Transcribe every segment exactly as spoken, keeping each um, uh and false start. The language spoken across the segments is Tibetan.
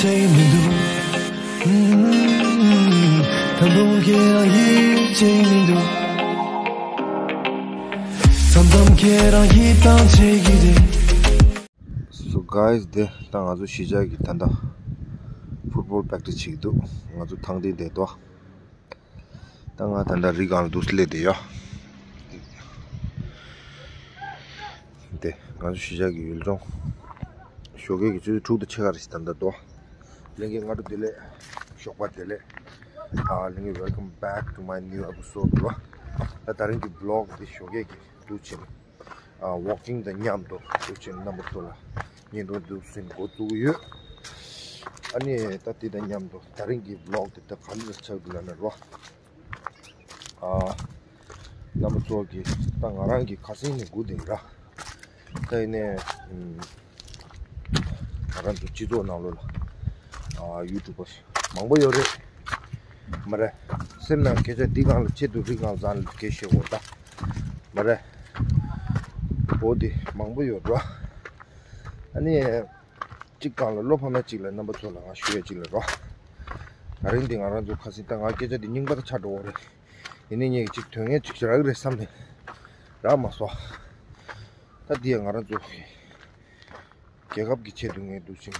མི་འདུག་ད་དུང་ཁྱེད་རང་ཡིད་ཆེས་མི་འདུག་མཚམས་མཚམས་ཁྱེད་རང་ཡིད་ཐང་ཆད་ཀྱི་རེད། So guys, དེ་ད་ང་ཚོ་གཞིས་ཆགས་ཀྱི་ད་ལྟ་ཕུཊ་བོལ་པེག་ཊི་སི་བྱེད་ཀྱི་འདུག་ང་ཚོ་ཐང་སྟེང་བསྡད་འདུག་ད་ང་ད་ལྟ་རི་སྒང་ལ་འདུག་སླེབས་བསྡད་ཡོད། དེ་ང་ཚོ་གཞིས་ཆགས་ཀྱི་ཡུལ་ལྗོངས། ཞོགས་ཀས་ཀྱི་ཆུ་ཚོད་དྲུག་དང་ཕྱེད་ཀ་རེ་ཞིག་ད་ལྟ་འདུག་ལྷན་རྒྱས་སྔ་དྲོ་བདེ་ལེགས། ཞོགས་པ་བདེ་ལེགས། ཨ་ལྷན་རྒྱས། Welcome back to my new episode རོ། ད་ད་རིང་གི་བི་ལོག་འདི་ཞོགས་ཀས་ཀྱི་འདུག་བྱེད། ཨ་ཝོག་ཀིང་དང་མཉམ་དུ་འདུག་བྱེད་རྣམ་པ་ཚོ་ལ་བརྙན་ཐུང་འདུག་སེ་འགོ་བཙུགས་ཡོད། ཨ་ནི་ད་དེ་དང་མཉམ་དུ་ད་རིང་གི་བི་ལོག་འདི་ད་ག་འདྲ་ཆགས་འདུག་ལབ་ན་རོ། ཨ་རྣམ་པ་ཚོ་གི་ད་ང་རང་གི་ཁ་སེང་ནས་སྒུག་བསྡད་ཡིན་ར། ད་ཡིན་ནའི་ཨམ་ང་རང་ཚོ་སྤྱི་ཚོགས་ནང་ལོགས་ལ་ཨ་ཡུ་ཊུབ་པ་མང་པོ་ཡོད་རེད། མ་རེད། སེམས་ནང་སྐད་ཆ་འདི་སྒང་ལ་ཆེད་དུ་རི་སྒང་ལ་ཟ་ནས་སྐད་བཤད་དགོས་ད། མ་རེད། འོ་དེ་མང་པོ་ཡོད་ར། ཨ་ནི། གཅིག་སྒང་ལ་བློ་ཕམ་ཡ་གཅིག་ལ་རྣམ་པ་ཚོ་ལ་ང་ཞུ་ཡ་གཅིག་ལ་རོ། ད་རིང་འདི་ང་རང་ཚོ་ཁ་སེང་ད་ང་སྐད་ཆ་འདི་རྙིང་པ་ད་ཆགས་འགྲོ་བ་རེད། ཡིན་ནའི་ངས་གཅིག་དོན་ངན་གཅིག་རག་གི་རེད་བསམ་ནས་རག་མ་སོང་། ད་འདི་ཡ་ང་རང་ཚོ་རྒྱལ་ཁབ་ཀྱི་ཆེད་དུ་ངས་འདུག་ཅིང་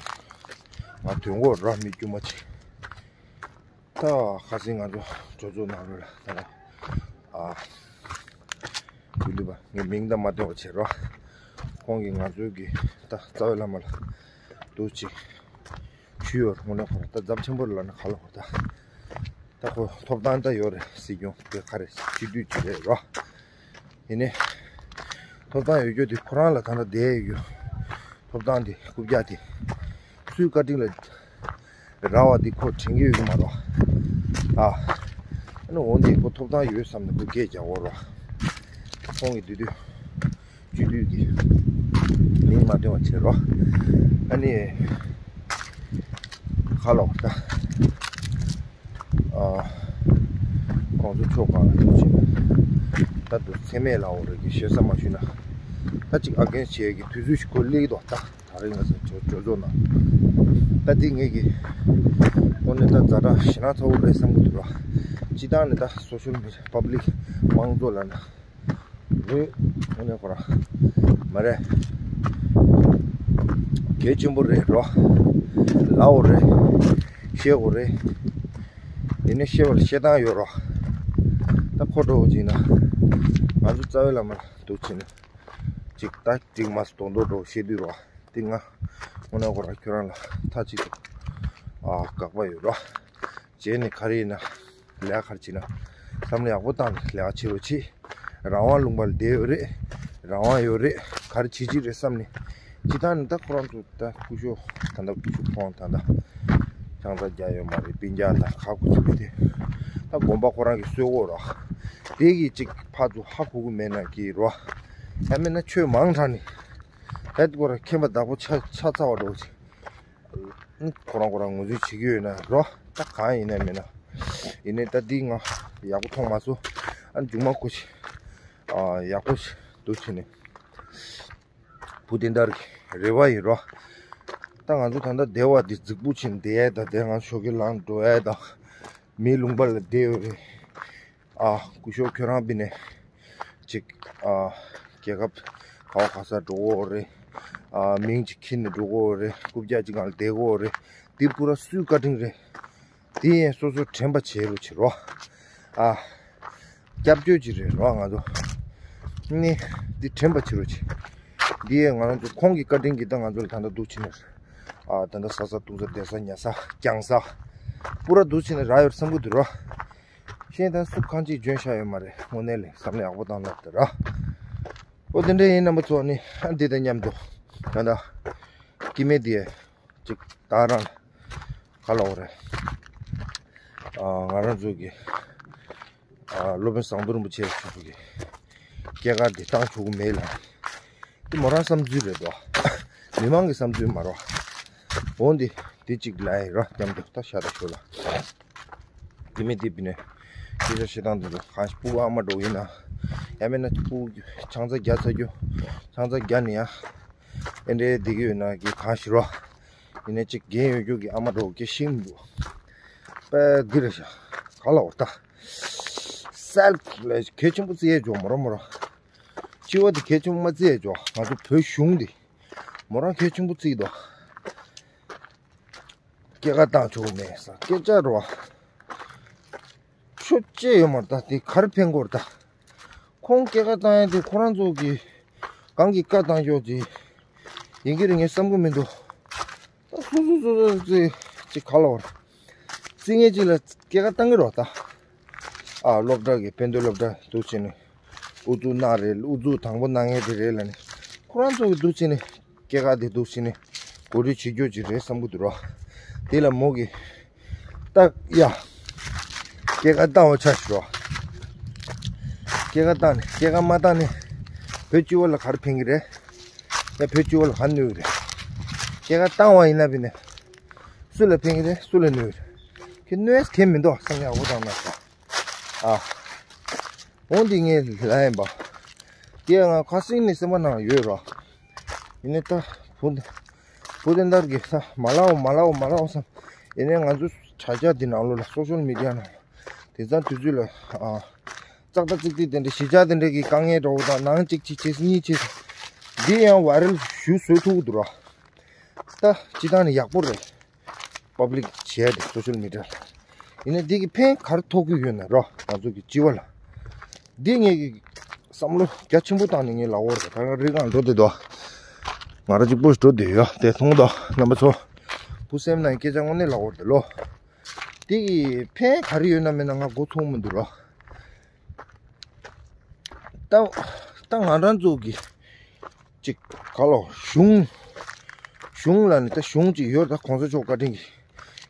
ང་དོན་གོ་ར་མི་རྒྱུ་མ་ཆེ། ད་ཁ་སེང་ང་ཚོ་གྲོས་ཚོགས་ནང་ལོགས་ལ་ད་ལ་ཨ་དགེ་འདུན་པ་ངའི་མིང་ད་མ་བཏོན་པ་བྱེད་རོགས། ཁོང་གིས་ང་ཚོའི་གི་ད་རྩ་བའི་བླ་མ་ལ་འདུག་ཅིག་ཞུས་ཡོད། དངོས་གནས་ཁོ་རང་ད་རྫབ་ཆེན་པོ་ལ་ན་ག་ལ་ཧོ་ད་ད་ཁོ་ཐོབ་ཐང་ད་ཡོད་རེད། སྲིད་སྐྱོང་དེ་ག་རེ་སྤྱི་འཐུས་ཅིག་རེད་རོ། ཡིན་ནའི་ཐོབ་ཐང་ཡོད་རྒྱུ་དེ་ཁོ་རང་ལ་ད་ལྟ་བསྡད་ཡོད་རྒྱུ། ཐོབ་ཐང་དེ་རྐུབ་བཀྱག་དེ་སུའི་བཀའ་དྲིན་ལ་རག་པ་འདི་ཁོ་དྲན་གྱི་ཡོད་ཀྱི་མ་རེད། ཨ་ཨ་ནི་འོ་འདི་ཁོ་ཐོབ་ཐང་ཡོད་བསམ་ནས་ཁོ་སྐད་རྒྱག་གོ་རོ། ཁོང་གིས་དེ་དུས་སྤྱི་འཐུས་ཀྱི་མིང་མ་བཏོན་པ་བྱེད་རོ། ཨ་ནི་ཁ་ལོག་ད། ཨ་ཁོང་ཚོ་ཕྱོགས་གང་ལ་ཐུག་ཕྱིན་ན། ད་དུ་མཚན་སྨད་ལ་འོ་རེ་གི་ཞེ་ས་མ་ཞུས་ན། ད་ཅིག་ཨ་རྒན་བྱེད་ཀྱི་དུས་ཚོད་ཞིག་ཁོ་སླེབས་ཀྱི་འདུག་ད་ད་རེས་ང་ཚོ་གྲོས་གྲོས་ཚོགས་ནང་། ད་འདི་ངེད་ཀྱི་དངོས་གནས་ད་ཛ་དྲག་ཞེ་ན་ཚ་བོ་རེད་བསམ་གྱི་འདུག་ར། སྤྱི་བཏང་ནས་ད་སོ་ཤལ་མི་ཌི་ཡ་པབ་ལིག་མང་ཚོགས་ལ་ན། རེད། དངོས་གནས་ཁོ་རང་མ་རེད། གལ་ཆེན་པོ་རེད་རོ། ལའོ་རེད། ཤེས་དགོས་རེད། དེ་ནས་ཤེས་པ་ལ་ཤེས་སྟངས་ཡོད་རོ། ད་ཁོ་འགྲོ་བ་ཅིག་ན་ང་ཚོ་རྩ་བའི་བླ་མ་ལ་འདུག་ཕྱིན་ན་ཅིག་ད་ཅིག་མ་སུ་དོང་དོ་འགྲོ་བཤད་དུས་རོ། དེ་ང་དངོས་གནས་ཁོ་རང་ཁྱོད་རང་ལ་མཐའ་གཅིག་ཏུ་ཨ་དགག་པ་ཡོད་རོ། རྗེས་ནས་ག་རེ་ཡིན་ན་ལས་ཀ་ག་རེ་བྱེད་ན་བསམ་བློ་ཡག་པོ་བཏང་ནས་ལས་ཀ་བྱེད་རོགས་བྱེད། རང་དབང་ལུང་པ་ལ་བསྡད་ཡོད་རེད། རང་དབང་ཡོད་རེད། ག་རེ་བྱེད་ཀྱི་རེད་བསམ་ནས་ཇི་ལྟར་ནས་ད་ཁོ་རང་ཚོ་ད་སྐུ་ཞབས་ད་ལྟ་སྐུ་ཞབས་ཁོང་ད་ལྟ་ཆང་ས་རྒྱག་ཡོད་མ་རེད། སྤུན་ཀྱག་ད་ག་གུ་ཚོད་མི་དེ་ད་དགོན་པ་ཁོ་རང་གིས་གསོལ་གོ་རོགས། དེ་གིས་ཅིག་ཕར་ཚུར་ཧ་གོ་གི་མེད་ན་གི་རོགས། ཡང་མིན་ན་ཆོས་མང་དྲགས་ནས་ད་ཁོ་རང་མཁྱེན་པ་བདག་པོ་ཆགས་ཆགས་ཚར་བ་འགྲོ་ཅིག་ཁོ་རང་ཁོ་རང་ངོས་འཛིན་བྱེད་ཀྱི་ཡོད་ན་རོ། ད་གང་ཡིན་ན་མིན་ན། ཡིན་ནའི་ད་འདི་ང་ཡག་པོ་མཐོང་མ་སོང་། ཨ་མཇུག་མ་ཁོ་ཞིག་ཨ་ཡག་པོ་ཞིག་འདུག་བྱས་ནས་བུ་དེ་འདྲ་རེ་བ་ཡིན་རོ། ད་ང་ཚོ་ད་ལྟ་བདེ་བ་འདི་རྫིག་པོ་བྱས་ནས་བསྡད་ཡས་དང་དེ་ང་ཞོགས་ཀས་ལངས་འགྲོ་ཡས་དང་མིའི་ལུང་པ་ལ་བསྡད་ཡོད་རེད། ཨ་སྐུ་ཞབས་ཁྱོད་རང་བི་ནས་ཅིག་ཨ་རྒྱལ་ཁབ་ག་བ་ག་ས་འགྲོ་གོ་རེད། ཨ་མིང་ཅིག་ཁྱེར་ནས་འགྲོ་གོ་རེད། རྐུབ་བཀྱག་ཅིག་སྒང་ལ་བསྡད་གོ་རེད། འདི་པུ་ར་སུའི་བཀའ་དྲིན་རེད། དེ་ཡང་སོ་སོ་དྲན་པ་བྱེད་རོགས་བྱེད་རོགས། ཨ་སྐྱབས་བཅོལ་ཅིག་རེད་རོགས་ང་ཚོ། ནི་འདི་དྲན་པ་བྱེད་རོགས་བྱེད། འདི་ཡང་ང་རང་ཚོ་ཁོང་གི་བཀའ་དྲིན་གྱིས་ད་ང་ཚོ་ལ་ད་ལྟ་འདུག་བྱས་ནས། ཨ་ད་ལྟ་ཟ་ས་འཐུང་ས་བསྡད་ས་ཉལ་ས་རྒྱང་ས་པུ་ར་འདུག་བྱས་ནས་རག་ཡོད་བསམ་གྱི་འདུག་རོགས། གཞན་ད་སུ་གང་ཅིག་འཇོན་ཤ་ཡོད་མ་རེད། དངོས་གནས་ལས་བསམ་བློ་ཡག་པོ་བཏང་ན་དེ་ར། ཨོ་དེ་འདྲ་ཡིན་རྣམ་པ་ཚོ་ནི་ཨ་འདི་དང་མཉམ་དུ་ད་ལྟ་སྐྱེ་དམན་དེ་ཅིག་ད་རང་ག་ལ་འོ་རེད། ཨ་ང་རང་ཚོ་གི་ཨ་སློབ་དཔོན་ཟམ་གདོང་རིན་པོ་ཆེ་ལ་ཆུ་ཚོད་ཀྱི་སྐྱེས་སྐར་འདི་བཏང་ཆོག་གི་མེད་ལ། འདི་མོ་རང་བསམ་ཚུལ་རེད་དོ། མི་མང་གི་བསམ་ཚུལ་མ་རོ། འོ་འདི་འདི་གཅིག་ལ་ཡི་རོ་མཉམ་དུ་ད་ཤ་ད་ཤོ་ལ། དེ་མི་དེ་བི་ནས་སྐད་ཆ་བཤད་སྟངས་དེ་ཚོ་གང་ཞིག་སྤུ་གུ་ཨ་མ་འགྲོ་ཡིན་ན། ཡང་མིན་ན་སྤུ་གུ་ཆང་ས་རྒྱག་ཚར་རྒྱུ། ཆང་ས་རྒྱག་ནས་ཡང་ཨེ་འདྲའི་བསྡད་ཀྱི་ཡོད་ན་གི་གང་ཞིག་རོ། ཡིན་ནའི་ཅིག་རྒན་ཡོད་རྒྱུ་གི་ཨ་མ་འདྲ་བོ་སྐད་ཤེས་མི་འདུག་དཔེ་འདི་རེད་ཤག་ག་ལ་འོ་ད། སེལ་ལ་གལ་ཆེན་པོ་བརྩི་ཡས་འཇོག་མོ་ར་མོ་ར། སྤྱི་བ་འདི་གལ་ཆེན་པོ་མ་བརྩི་ཡས་འཇོག་ང་ཚོ་བོད་གཞུང་འདི་མོ་རང་གལ་ཆེན་པོ་བརྩིས་འདུག་སྐྱེད་ཀ་བཏང་ཆོག་མེད་ས་སྐད་ཆ་རོ། ཆོས་བཅས་ཡོད་མ་རེད་ད། དེ་གར་ཕན་གོ་རེད་ད། ཁོང་སྐྱེད་ཀ་བཏང་ཡ་དེ་ཁོ་རང་ཚོ་གི་གང་གི་བཀའ་བཏང་ཡོད་ཅི་ཡིན་གྱི་རེད་ངས་བསམ་གི་མི་འདུག་ད་སོ་སོ་སོ་སོ་ཅི་ཅི་ག་ལ་བར་རྩིས་ངན་ཅི་ལ་སྐྱེད་ཀ་བཏང་གི་རོགས་ད། ཨ་སློབ་གྲྭ་གི་དཔེ་མཛོད་སློབ་གྲྭ་འདུག་བྱས་ནས་ཨུ་ཚུགས་གནང་རེད། ཨུ་ཚུགས་དང་པོ་གནང་ཡ་དེ་རེད་ལ་ནི་ཁོ་རང་ཚོ་གི་འདུག་བྱས་ནས། སྐྱེད་ཀ་དེ་འདུག་ཕྱིན་ནས་གོ་སྒྲིག་བྱེད་རྒྱུ་ཅིག་རེད་བསམ་གི་འདུག་རོ། དེ་ལ་མོ་གིས་ད་ཡ། སྐྱེད་ཀ་བཏང་བ་ཆ་ཞུ་རོ། སྐྱེད་ཀ་བཏང་ནས་སྐྱེད་ཀ་མ་བཏང་ནས་བོད་སྤྱི་བོ་ལ་ག་རེ་ཕན་གི་རེད། ཡ་བོད་སྤྱི་བོ་ལ་ག་རེ་གནོད་གི་རེད། སྐྱེད་ཀ་བཏང་བ་ཡིན་ན་བི་ནས་སུ་ལ་ཕན་གི་རེད་སུ་ལ་གནོད་གི་རེད། ཁྱེད་གནོད་ས་ཁྱེད་མི་འདུག་བསམ་ཡག་པོ་བཏང་ན་ས། ཨ། འོང་འདི་ངས་ལ་ཡིན་པ། དེ་ང་ཁ་སང་ནས་སེམས་པ་ནང་ཡོད་རོ། ཡིན་ནའི་ད་བུ་བུ་དེ་འདར་གི་ས་མ་ལའོ་མ་ལའོ་མ་ལའོ་བསམ། ཡིན་ནའི་ང་ཚོ་དྲ་རྒྱ་འདི་ནང་ལོགས་ལ་སོ་ཤལ་མི་ཌི་ཡ་ནང་དེ་ཙང་དུས་ཚོད་ལ་ཨ། ཙག་ཙག་ཙིག་ཙིག་དེ་འདྲ་གཞིས་ཆགས་དེ་འདྲ་གི་དཀའ་ངལ་འདྲ་བོ་དང་ནང་གཅིག་གཅིག་བྱས་གཉིས་བྱས། འདི་ཡང་བ་རལ་ཞུ་བཟོས་ཐུབ་ཀྱི་འདུག་རོ། ད་སྤྱི་བཏང་ནས་ཡག་པོ་རེད། པབ་ལིག་བྱས་ཏེ་སོ་ཤལ་མི་ཌི་ཡ་ལ། ཡིན་ནའི་འདི་གི་ཕན་ག་རེ་ཐོགས་ཀྱི་ཡོད་ན་རོ་ང་ཚོ་གི་སྤྱི་བ་ལ། འདི་ངས་ཀྱི་བསམ་བློ་རྒྱ་ཆེན་པོ་བཏང་ནས་ངས་ལབ་འོར་ད་ག་རེ་གང་འགྲོ་བསྡད་དོ། ང་རང་གཅིག་པོ་ཞིག་འགྲོ་བསྡད་ཡོད་དེ་མཐོང་དོ་རྣམ་པ་ཚོ། བུ་སེམས་ནང་སྐད་ཆ་དངོས་གནས་ལབ་འོར་དེ་ལོ། འདི་གི་ཕན་ག་རེ་ཡོད་ན་མེད་ན་ང་མགོ་ཚོས་མི་འདུག་རོ། ད་ད་ང་རང་ཚོ་གི་ཅིག་ག་ལོ་གཞུང་གཞུང་ལ་ནི་ད་གཞུང་ཅིག་ཡོད་ད་གོང་ས་མཆོག་བཀའ་དྲིན་གྱིས་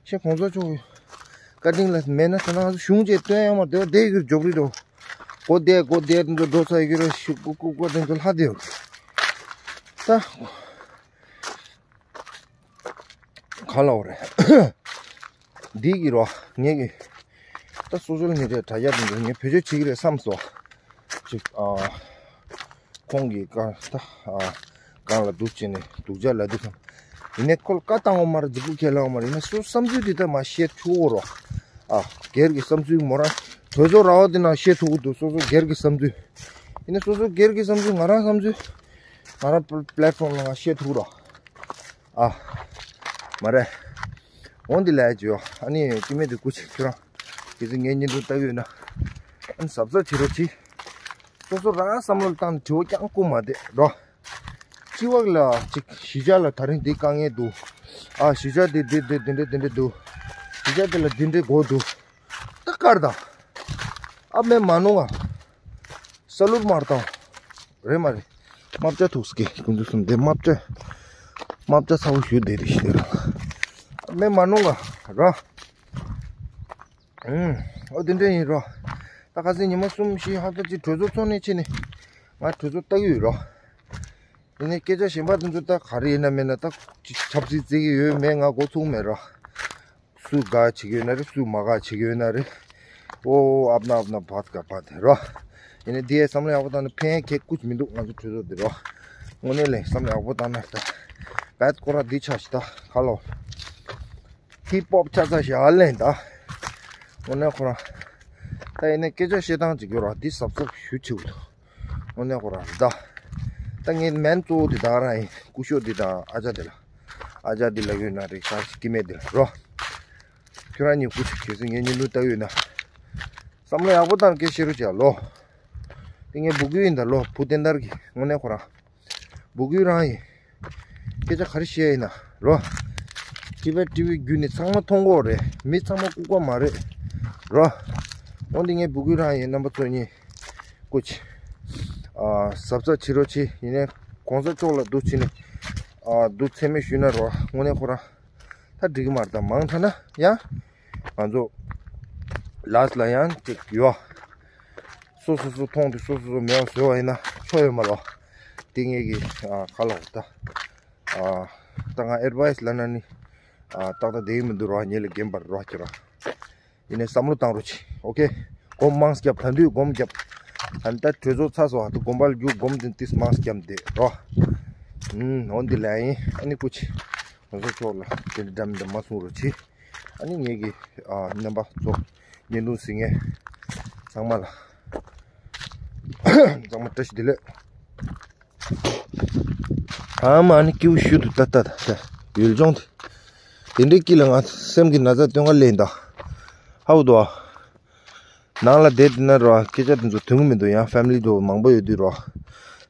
ཤེས་གོང་ས་མཆོག་བཀའ་དྲིན་ལ་མེད་ན་ད་ང་ཚོ་གཞུང་ཅིག་སྟོན་ཡང་མ་སྟོན་བསྡད་ཡོད་ཀྱི་རེད་འཇོག་རེད་དོ། གོ་བསྡད་གོ་བསྡད་དེ་ཚོ་འགྲོ་ཚར་ཡོད་ཀྱི་རེད་ཤུ་ཀུ་ཀུ་ཀུ་དེ་ཚོ་ལྷག་བསྡད་ཡོད་ད། ག་ལ་བ་རེད། འདི་གི་རོ་ངས་གི་ད་སོ་སོ་ལ་ངས་རེད་དྲ་རྒྱ་དེ་འདྲ་ངས་བེད་སྤྱོད་བྱེད་ཀྱི་རེད་བསམ་སོང་། ཅིག་ཨ། ཁོང་གི་ཀ་ད་ཨ། གང་ལ་འདུག་བྱས་ནས་སྡུག་ཅག་ལབ་དུས་ཙམ། ཡིན་ནའི་ཁོ་ལ་བཀའ་བཏང་བ་མ་རེད་སྡིག་པོ་ཁས་ལེན་བ་མ་རེད་ཡིན་ན་སོ་སོ་བསམ་ཚུལ་དེ་ད་མ་བཤད་ཆོག་གོ་རོ། ཨ། སྒེར་གྱི་བསམ་ཚུལ་མོ་རང་གྲོས་ཚོགས་ར་བ་དེ་ནང་བཤད་ཐུབ་ཀྱི་འདུག་སོ་སོ་སྒེར་གྱི་བསམ་ཚུལ། ཡིན་ནའི་སོ་སོ་སྒེར་གྱི་བསམ་ཚུལ་ང་རང་བསམ་ཚུལ་ང་རང་པི་ལེ་ཊི་ཕོམ་ལ་ང་བཤད་ཐུབ་རོ། ཨ། མ་རེད། འོང་འདི་ལས་ཅིའོ་ཨ་ནི་སྐྱེ་དམན་དེ་སྐུ་ཆེ་ཁྱོད་རང་། གལ་སྲིད་ངའི་བརྙན་ཐུང་ལྟ་གི་ཡོད་ན། ཨ་ནི་གཟབ་གཟབ་བྱེད་རོགས་གྱིས། སོ་སོ་རང་བསམ་བློ་བཏང་ནས་དྲི་བ་རྐྱང་བསྐུར་མ་བསྡད་རོ། སྤྱི་བ་ལ་ཅིག་གཞིས་ཆགས་ལ་ད་རིང་འདི་དཀའ་ངལ་འདུག་ཨ་གཞིས་ཆགས་འདི་འདི་འདི་འདི་འདྲ་འདི་འདྲ་འདུག་གཞིས་ཆགས་འདི་ལ་འདི་འདྲའི་སྒོ་འདུག་ད་ཀར་དང་། ཨ་མེ་མ་ནོ་ང་། ས་ལུར་མར་དང་། རེད་མ་རེད། རྨ་བྱ་ཐུག་སྐེ་ཀུན་ཏུ་གསུམ་དེ་རྨ་བྱ། རྨ་བྱ་ཚ་བོ་ཞུ་བསྡད་རེད་ཤི་ར། མེ་མ་ནོ་ང་ར། ཨུམ། ཨོ་དེ་འདྲ་ཡིན་རོ། ད་ཁ་སང་ཉི་མ་གསུམ་བཞི་ཧབ་ཏ་གཅིག་གྲོས་ཚོགས་ཚོགས་ནས་ཕྱིན་ནས། ང་གྲོས་ཚོགས་ལྟ་གི་ཡོད་རོ། ཡིན་ནའི་སྐད་ཆ་གཞན་པ་དེ་ཚོ་ད་ག་རེ་ཡིན་ན་མིན་ན་ད་ཆབ་སྲིད་བརྩི་གི་ཡོད་མེད་ང་མགོ་ཚོས་མེད་རོ། སུ་དགའ་བྱེད་ཀྱི་ཡོད་ན་རེད་སུ་མ་དགའ་བྱེད་ཀྱི་ཡོད་ན་རེད། ཨོ་ཨབ་ན་ཨབ་ན་བད་ག་བད་རོ། ཡིན་ནའི་དེའི་བསམ་བློ་ཡག་པོ་བཏང་ན་ཕན་ཁེ་ཀུ་ཅི་མི་འདུག་ང་ཚོ་གྲོས་ཚོགས་འདི་རོ། དངོས་གནས་ལས་བསམ་བློ་ཡག་པོ་བཏང་ན་ད། བད་ཁོ་ར་འདི་ཆ་ཞིག་ད་ཁ་ལོ། ཧིབ་ཧོབ་ཆ་ཚ་ཞིག་ཨ་ལེན་ད། དངོས་གནས་ཁོ་ར། ད་ཡིན་ནའི་སྐད་ཆ་བཤད་སྟངས་ཅིག་ཡོད་ར་འདི་གཟབ་གཟབ་ཞུ་ཆེ་བོ་འདུག་དངོས་གནས་ཁོ་ར་རེད་ད། ད་ངའི་མན་གཙོ་བོ་འདི་ད་རང་ཡིན་སྐུ་ཞབས་འདི་དང་ཨ་ཅག་འདི་ལ། ཨ་ཅག་འདི་ལ་ཡོད་ན་རེད་གང་ཞིག་སྐྱེ་དམན་འདི་ལ་རོ། ཁྱོད་རང་གཉིས་སྐུ་ཞབས་གལ་སྲིད་ངའི་བརྙན་ཐུང་ལྟ་གི་ཡོད་ན། བསམ་བློ་ཡག་པོ་བཏང་སྐད་བཤད་རོགས་བྱས་ལོ། དེ་ངའི་སྤུ་གུ་ཡིན་ད་ལོ་བུ་བསྟན་དར་གྱི་དངོས་གནས་ཁོ་རང་། སྤུ་གུ་རང་ཡིན། སྐད་ཆ་ག་རེ་བཤད་ཡིན་ན་རོ། ཊི་ཝི་ཊི་ཝི་བརྒྱུད་ནས་ཚང་མ་མཐོང་གོ་རེད་མི་ཚང་མ་ལྐུགས་པ་མ་རེད། རོ། འོན་ཏེ་ངའི་སྤུ་གུ་རང་ཡིན་རྣམ་པ་ཚོ་གཉིས། སྐུ་མཁྱེན། ཨ། གཟབ་གཟབ་བྱེད་རོགས་གྱིས་ཡིན་ནའི་གོང་ས་མཆོག་ལ་འདུག་བྱས་ནས། ཨ། འདུག་མཚན་སྨད་ཞུས་ན་རོ་དངོས་གནས་ཁོ་རང་། ད་འགྲིག་གི་མ་རེད་ད་མང་དྲགས་ན་ཡང་། ང་ཚོ། ལཱས་ལ་ཡང་ཅིག་ཡོད། སོ་སོ་སོ་མཐོང་དུས་སོ་སོ་སོ་མེད་པ་བཟོས་པ་ཡིན་ན་ཆོ་ཡོད་མ་རོ། དེ་ངེད་ཀྱི་ཨ་ཁ་ལོག་ད། ཨ། ད་ང་ཨེཌ་ཝའི་སི་ལབ་ན་ནི། ཨ། ཏག་ཏག་བསྡད་ཀྱི་མི་འདུག་རོ་ཉེ་ལ་རྒན་པར་རོ་ཁྱེད་ར། ཡིན་ནའི་བསམ་བློ་བཏང་རོགས་གྱིས་ཨོ་ཁེ། སྒོམ་མང་རྒྱབ་ད་དུས་སྒོམ་རྒྱབ། ད་ལྟ་གྲོས་ཚོགས་ཚར་སོང་ད་དུང་དགོན་པ་ལ་རྒྱུགས་སྒོམ་དེ་ཏིས་མང་རྒྱབ་བསྡད་རོ། ཨུམ་འོ་འདི་ལ་ཡིན་ཨ་ནི་སྐུ་མཁྱེན། ང་ཚོ་ཚོགས་ལ་དེ་འདྲ་འདྲ་མ་གསུང་རོགས་གྱིས། ཨ་ནི་ངེད་ཀྱི་ཨ་རྣམ་པ་ཚོ་བརྙན་ཐུང་གཟིགས་མཁན་ཚང་མ་ལ་ཚང་མ་བཀྲ་ཤིས་བདེ་ལེགས། ཨ་མ་ཨ་ནི་སྐྱིད་པོ་ཞུ་འདུག་ད་ལྟ་ད་ཡུལ་ལྗོངས་དེ་དེ་འདྲའི་དཀྱིལ་ལ་ང་སེམས་ཀྱི་ན་ཚ་སྟོན་ག་སླེབས་ད། ཧའུ་དོ། ནང་ལ་བསྡད་དེ་ན་རོ་སྐད་ཆ་དེ་ཚོ་དོན་གི་མི་འདུག་ཡང་ཕེ་མི་ལི་དེ་མང་པོ་ཡོད་དུས་རོ།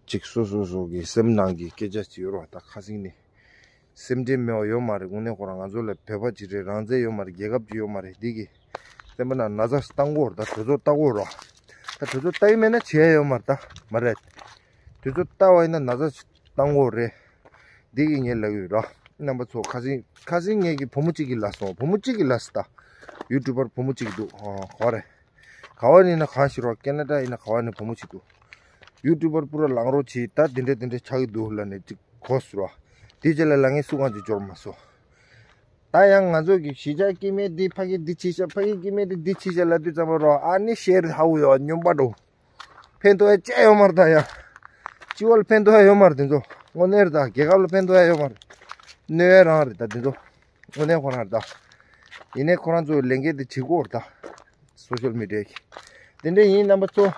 ཅིག་སོ་སོ་སོ་གི་སེམས་ནང་གི་སྐད་ཆ་ཅིག་ཡོད་རོ། ད་ཁ་སང་ནི་སེམས་ཁྲལ་མེད་པ་ཡོད་མ་རེད། དངོས་གནས་ཁོ་རང་ང་ཚོ་ལ་བོད་པ་ཅིག་རེད། རང་བཙན་ཡོད་མ་རེད། རྒྱལ་ཁབ་ཅིག་ཡོད་མ་རེད། འདི་གི་སེམས་པ་ནང་ན་ཚ་བཏང་གོ་ར། ད་གྲོས་ཚོགས་ལྟ་གོ་ར། ད་གྲོས་ཚོགས་ལྟ་ཡི་མེད་ན་བྱེད་ཡ་ཡོད་མ་རེད། ད་མ་རེད། གྲོས་ཚོགས་ལྟ་བ་ཡིན་ན་ན་ཚ་བཏང་གོ་རེད། འདི་གི་ངས་ལབ་ཡོད་ར། རྣམ་པ་ཚོ་ཁ་སང་ཁ་སང་ངེད་ཀྱི་བུ་མོ་གཅིག་གིས་ལབ་སོང་། བུ་མོ་གཅིག་གིས་ལབ་སོང་། ད་ཡུ་ཊུབ་པར་བུ་མོ་གཅིག་འདུག་ཨོ་ག་བ་རེད། ག་བ་ནས་ན་གང་ཞིག་རོ། ཀེ་ན་ཌ་ཡིན་ན་ག་བ་ནས་བུ་མོ་གཅིག་འདུག་ཡུ་ཊུབ་པར་པུ་ར་ལངས་རོགས་གྱིས། ད་དེ་འདྲ་དེ་འདྲ་ཆགས་ཀྱི་འདུག་ལབ་ནས་ཅིག་གོ་སོང་ར། དེ་རྗེས་ལ་ལབ་མཁན་སུ་གང་ཅིག་འབྱོར་མ་སོང་། ད་ཡང་ང་ཚོ་གི་གཞིས་ཆགས་སྐྱེ་དམན་འདི་ཕ་གི་འདི་ཕྱི་ཆ་ཕ་གི་སྐྱེ་དམན་འདི་འདི་ཕྱི་ཆ་ལབ་དུས་ཙམ་པ་རོ། ཨ་ནི་ཤེར་ཧ་གོ་ཡོད་སྨྱོན་པ་འགྲོ། ཕན་ཐོགས་ཡ་ཅི་ཡོད་མ་རེད། ད་ཡ་སྤྱི་བོ་ལ་ཕན་ཐོགས་ཡ་ཡོད་མ་རེད་དེ་ཚོ། དངོས་གནས་རེད། ད་རྒྱལ་ཁབ་ལ་ཕན་ཐོགས་ཡ་ཡོད་མ་རེད། གནོད་ཡ་རང་རེད་ད་དེ་ཚོ། དངོས་གནས་ཁོ་རང་རེད་ད། ཡིན་ནའི་ཁོ་རང་ཚོ་ལས་འགན་དེ་བྱེད་དགོས་རེད་ད། སོ་ཤལ་མི་ཌི་ཡ་གི་དེ་འདྲ་ཡིན། རྣམ་པ་ཚོ།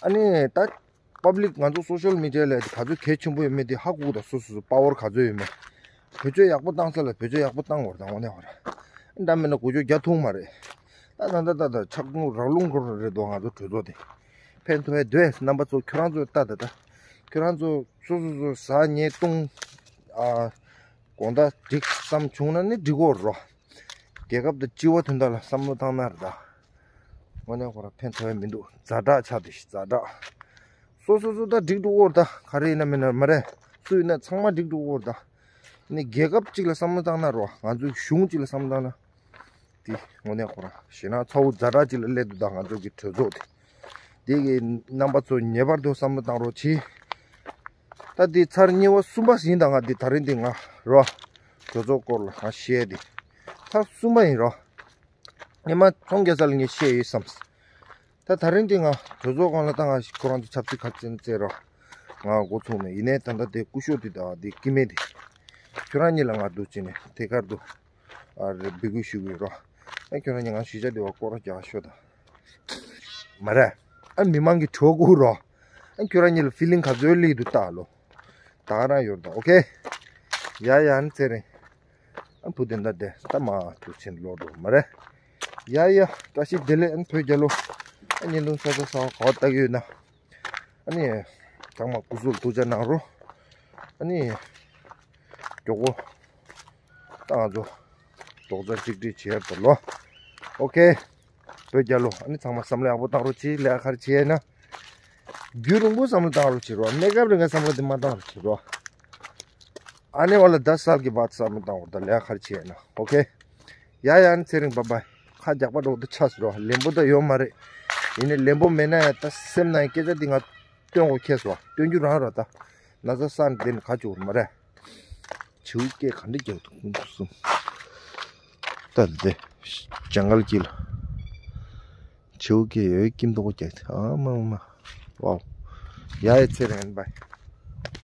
ཨ་ནི་ད་པབ་ལིག་ང་ཚོ་སོ་ཤལ་མི་ཌི་ཡ་ལ་ག་ཚོད་གལ་ཆེན་པོ་ཡོད་མེད་དེ་ཧ་གོ་གི་ད། སོ་སོ་སོ་པ་ཝར་ག་ཚོད་ཡོད་མེད། བེད་སྤྱོད་ཡག་པོ་བཏང་ས་ལ་བེད་སྤྱོད་ཡག་པོ་བཏང་དགོས་རེད་ད། དངོས་གནས་ཁོ་རང་ད་མིན་ན་འགུལ་སྐྱོད་རྒྱག་ཐུབ་མ་རེད། ད་ད་ད་ད་ད་ཆག་རླུང་རག་རླུང་འཁོར་རེད་དོ། ང་ཚོ་གྲོས་ཚོགས་དེ་ཕན་ཐོགས་ཡ་འདུག་རྣམ་པ་ཚོ་ཁྱོད་རང་ཚོ་ལྟ་ད་ད། ཁྱོད་རང་ཚོ་སོ་སོ་སོ་ཟ་ཉལ་བཏུང་ཨ། དགོང་དག་འགྲིག་བསམ་བྱུང་ན་ནི་འགྲིག་གོ་རོ། རྒྱལ་ཁབ་དང་སྤྱི་བ་དོན་དག་ལ་བསམ་བློ་བཏང་ན་རེད་ད། དངོས་གནས་ཁོ་རང་ཕན་ཐོགས་ཡ་མི་འདུག་ཛ་དྲག་ཆགས་དེ་ཛ་དྲག་སོ་སོ་སོ་ད་འགྲིག་འགྲོ་གོ་རེད་ད། ག་རེ་ཡིན་ན་མིན་ན་མ་རེད། སུ་ཡིན་ན་ཚང་མ་འགྲིག་འགྲོ་གོ་རེད་ད། ནི་རྒྱལ་ཁབ་གཅིག་ལ་བསམ་བློ་བཏང་ན་རོ། ང་ཚོའི་གཞུང་གཅིག་ལ་བསམ་བློ་བཏང་ན། དེ་དངོས་གནས་ཁོ་རང་ཞེད་སྣང་ཚ་བོ་ཛ་དྲག་ཅིག་ལ་སླེབས་འདུག་ད་ང་ཚོ་གི་གྲོས་ཚོགས་དེ། དེ་གི་རྣམ་པ་ཚོ་ངེས་པར་དུ་བསམ་བློ་བཏང་རོགས་གྱིས། ད་དེ་ཚར་གཉིས་པ་གསུམ་པ་ཡིན་ད། ང་དེ་ད་རིང་དེ་ང་རོ། གྲོས་ཚོགས་སྐོར་ལ་ང་བཤད་དེ་ཚར་གསུམ་པ་ཡིན་རོ། ཉི་མ་ཚོང་རྒྱག་ས་ལ་ངས་བཤད་ཡོད་བསམ། ད་ད་རིང་དེ་ང་གྲོས་ཚོགས་སྒང་ལ་ད་ང་ཁོ་རང་ཚོ་ཆབ་སྲིད་ཁ་ཅན་བཙལ་རོ། ང་འགོ་ཚུགས་མེད། ཡིན་ནའི་ད་ལྟ་དེ་སྐུ་ཞབས་དེ་ད་དེ་སྐྱེ་དམན་དེ་ཁྱོད་རང་གཉིས་ལ་ང་འདུག་ཅེས་ནས་ཐད་ཀར་དུ་ཨ་རེ་འབོད་སྐུལ་ཞུ་གི་ཡོད་རོ། ཨ་ཁྱོད་རང་གཉིས་ང་གཞིས་ཆགས་དེ་བ་སྐོར་ར་རྒྱག་ཤོག་ད། མ་རེད། ཨ་མི་མང་གི་གྲོས་བསྐུར་རོ། ཨ་ཁྱོད་རང་གཉིས་ལ་ཕི་ལིང་ག་ཚོད་སླེབས་འདུག་ལྟ་ལོ། ད་ག་རང་ཡོད་ད། ཨོ་ཁེ། ཡ་ཡ་ཨ་ནི་ཚེ་རིང་། ཨ་བུ་དེ་འདྲ་དེ་ད་མ་འདུག་ཕྱིན་ལོག་འགྲོ་མ་རེད། ཡ་ཡ་བཀྲ་ཤིས་བདེ་ལེགས། ཨ་ནི་བོད་རྒྱལ་ལོ། ཨ་བརྙན་ཐུང་ས་ས་ས་ག་བ་ལྟ་གི་ཡོད་ན། ཨ་ནི་ཚང་མ་སྐུ་གཟུགས་ཐུགས་ཅག་གནང་རོགས། ཨ་ནི་མགྱོགས་པོ་ད་ང་ཚོ་རྡོག་རྩ་གཅིག་སྒྲིལ་བྱེད་ཡ་དོ་ལོ། ཨོ་ཁེ། བོད་རྒྱལ་ལོ། ཨ་ནི་ཚང་མ་བསམ་བློ་ཡག་པོ་བཏང་རོགས་གྱིས། ལས་ཀ་ག་རེ་བྱེད་ཡ་ན། རྒྱུན་རིང་པོ་བསམ་བློ་བཏང་རོགས་བྱེད་རོགས། གནས་སྐབས་རིང་ག་བསམ་བློ་དེ་མ་བཏང་རོགས་བྱེད་རོགས། ཨ་ནི་བ་ལ་ད་སལ་གི་བ་བསམ་བློ་བཏང་རོགས། ད་ལས་ཀ་ག་རེ་བྱེད་ཡ་ན། ཨོ་ཁེ། ཡ་ཡ་ཨ་ནི་ཚེ་རིང་བ་བའི། ཁ་རྒྱག་པ་འགྲོ་ད་ཆགས་སོང་རོ། ལན་པོ་ད་ཡོད་མ་རེད། ཡིན་ནའི་ལན་པོ་མེད་ན་ཡང་ད་སེམས་ནང་སྐད་ཆ་འདི་ང་སྟོན་དགོས་ཁེལ་སོང་། སྟོན་རྒྱུ་རང་རོ། ད་ན་ཚ་ས་འདི་ནི་ག་བཅུག་མ་རེད། བྱིའུ་སྐད་ག་འདྲ་རྒྱག་འདུག་ཁོང་ཚོ་གསུམ། ད་འདི་ཇང་གལ་གྱི་ལ་བྱིའུ་སྐད་ཡོད་ཀྱིན་འདུག་རྒྱག་དེ། ཨ་མ་མ། ཝའོ། ཡ་ཡ་ཚེ་རིང་བ་བའི།